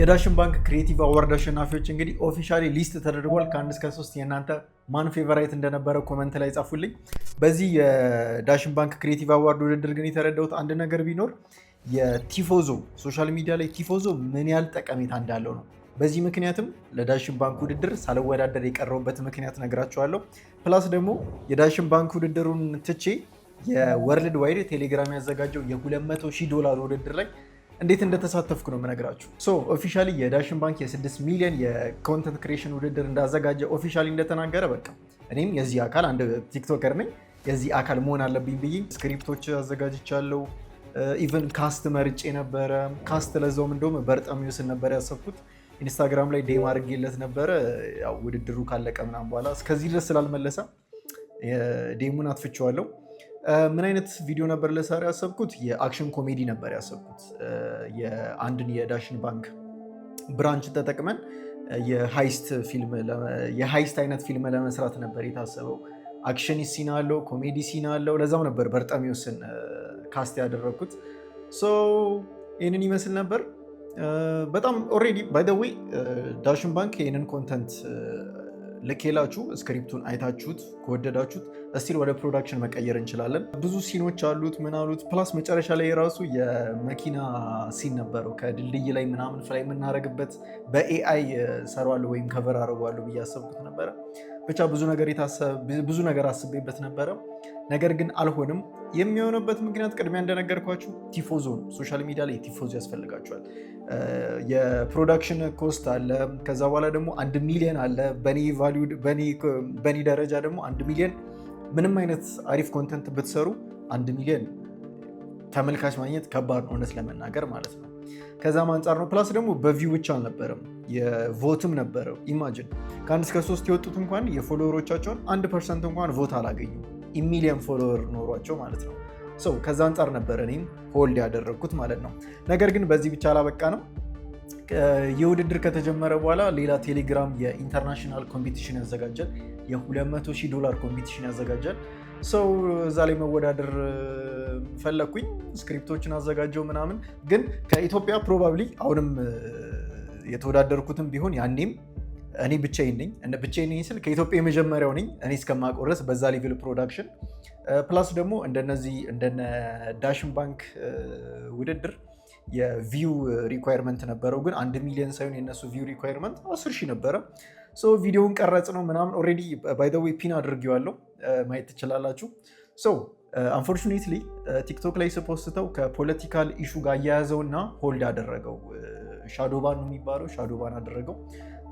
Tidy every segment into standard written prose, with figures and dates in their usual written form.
የዳሽን ባንክ Creative Award አሸናፊዎች እንግዲህ officially list ተደርጓል። ከ1 እስከ 3 የእናንተ ማን favorite እንደነበረ comment ላይ ጻፉልኝ። በዚህ የዳሽን ባንክ Creative Award ውድድር ግን የተረዳሁት አንድ ነገር ቢኖር የቲፎዞ፣ social media ላይ ቲፎዞ ምን ያህል ጠቀሜታ እንዳለው ነው። በዚህ ምክንያትም ለዳሽን ባንክ ውድድር ሳልወዳደር የቀረሁበት ምክንያት ነግራችኋለሁ። Plus ደግሞ የዳሽን ባንክ ውድድሩን ትቼ የ worldwide ቴሌግራም ያዘጋጀው የ200 ሺህ ዶላር ውድድር ላይ እንዴት እንደተሳተፍኩ ነው የምነግራችሁ። So officially የዳሽን ባንክ የ6 ሚሊዮን የ content creation ውድድር እንዳዘጋጀ officially እንደተናገረ፣ በቃ እኔም የዚህ አካል፣ አንድ TikToker ነኝ፣ የዚህ አካል መሆን አለብኝ ብዬ script ኦች አዘጋጅቻለሁ። Even cast መርጬ ነበረ። Cast ለዛውም እንደውም በርጠሚዮስን ነበር ያሰብኩት። ኢንስታግራም ላይ DM አድርጌለት ነበረ። ያው ውድድሩ ካለቀ ምናምን በኋላ እስከዚህ ድረስ ስላልመለሰ DM ኡን አጥፍቼዋለሁ። ምን አይነት ቪዲዮ ነበር ልሰራ ያሰብኩት? የ action comedy ነበር ያሰብኩት። የአንድን የዳሽን ባንክ branch ተጠቅመን የ heist አይነት ፊልም ለመስራት ነበር የታሰበው። Action scene አለው፣ comedy scene አለው። ለዛም ነበር በርጠሚዮስን cast ያደረግኩት። ይህንን ይመስል ነበር። በጣም already, by the way, ዳሽን ባንክ ይህንን content ልኬላችሁ script ኡን አይታችሁት ከወደዳችሁት still ወደ production መቀየር እንችላለን። ብዙ scene ኦች አሉት፣ ምን አሉት። Plus መጨረሻ ላይ የራሱ የመኪና scene ነበረው፣ ከድልድይ ላይ ምናምን fly የምናደርግበት፣ በ AI ሰራዋለሁ ወይም cover አደርገዋለሁ ብዬ ያሰብኩት ነበረ። ብቻ ብዙ ነገር አስቤበት ነበረ። ነገር ግን አልሆንም። የሚሆንበት ምክንያት ቅድሚያ እንደነገርኳችሁ ቲፎዞ ነው። Social media ላይ ቲፎዞ ያስፈልጋችኋል። የ production cost አለ። ከዛ በኋላ ደግሞ 1 ሚሊዮን አለ። በኔ ደረጃ ደግሞ 1 ሚሊዮን ምንም አይነት አሪፍ content ብትሰሩ 1 ሚሊዮን ተመልካች ማግኘት ከባድ ነው፣ እውነት ለመናገር ማለት ነው። ከዛም አንጻር ነው። Plus ደግሞ በ view ብቻ አልነበረም፣ የ vote ም ነበረው። Imagine ከ1 እስከ 3 የወጡት እንኳን የ follower ኦቻቸውን 1% እንኳን vote አላገኙም። ሚሊየን follower ኖሯቸው ማለት ነው። So ከዛ አንጻር ነበር እኔም hold ያደረግኩት ማለት ነው። ነገር ግን በዚህ ብቻ አላበቃንም። ይህ ውድድር ከተጀመረ በኋላ ሌላ ቴሌግራም የ international competition ያዘጋጃል። የ200 ሺህ ዶላር competition ያዘጋጃል። So እዛ ላይ መወዳደር ፈለግኩኝ። Script ኦችን አዘጋጀው ምናምን። ግን ከኢትዮጵያ probably አሁንም የተወዳደርኩትም ቢሆን ያኔም እኔ ብቻዬን ነኝ። ብቻዬን ነኝ ስል ከኢትዮጵያ የመጀመሪያው ነኝ እኔ እስከማውቀው ድረስ በዛ level production። Plus ደግሞ እንደነዚህ እንደነ ዳሽን ባንክ ውድድር የ view requirement ነበረው፣ ግን 1 ሚሊዮን ሳይሆን የነሱ view requirement 10,000 ነበረ። ቪዲዮውን ቀረጽነው ምናምን፣ already by the way pin አድርጌዋለሁ፣ ማየት ትችላላችሁ። So unfortunately ቲክቶክ ላይ ስ post ተው ከ political issue ጋር እያያዘውና hold አደረገው። Shadow ban ነው የሚባለው፣ shadow ban አደረገው።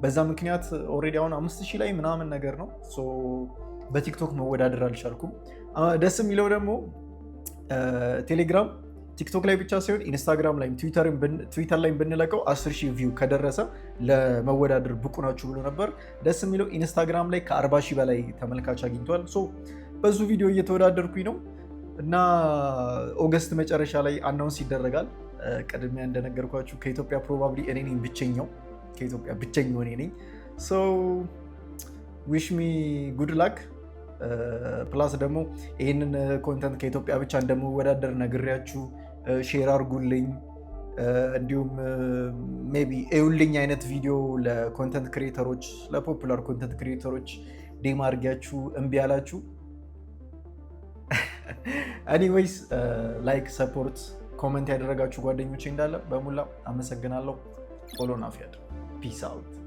በዛ ምክንያት already አሁን 5,000 ላይ ምናምን ነገር ነው። በቲክቶክ መወዳደር አልቻልኩም። ደስ የሚለው ደግሞ ቴሌግራም ቲክቶክ ላይ ብቻ ሳይሆን ኢንስታግራም ላይም ትዊተር ላይም ብንለቀው 10,000 view ከደረሰ ለመወዳደር ብቁ ናችሁ ብሎ ነበር። ደስ የሚለው ኢንስታግራም ላይ ከ40,000 በላይ ተመልካች አግኝቷል። So በዙ ቪዲዮ እየተወዳደርኩኝ ነው እና August መጨረሻ ላይ announce ይደረጋል። ቅድሚያ እንደነገርኳችሁ ከኢትዮጵያ probably እኔ ነኝ ብቸኛው፣ ከኢትዮጵያ ብቸኛው እኔ ነኝ። So wish me good luck። Plus ደግሞ ይህንን content ከኢትዮጵያ ብቻ እንደምወዳደር ነግሬያችሁ share አድርጉልኝ፣ እንዲሁም maybe እዩልኝ አይነት ቪዲዮ ለ content creator ኦች፣ ለ popular content creator ኦች DM አድርጊያችሁ እምቢ አላችሁ። Anyways, like፣ support፣ comment ያደረጋችሁ ጓደኞቼ እንዳለ በሙላ አመሰግናለሁ። Follow ናፊያድ። Peace out.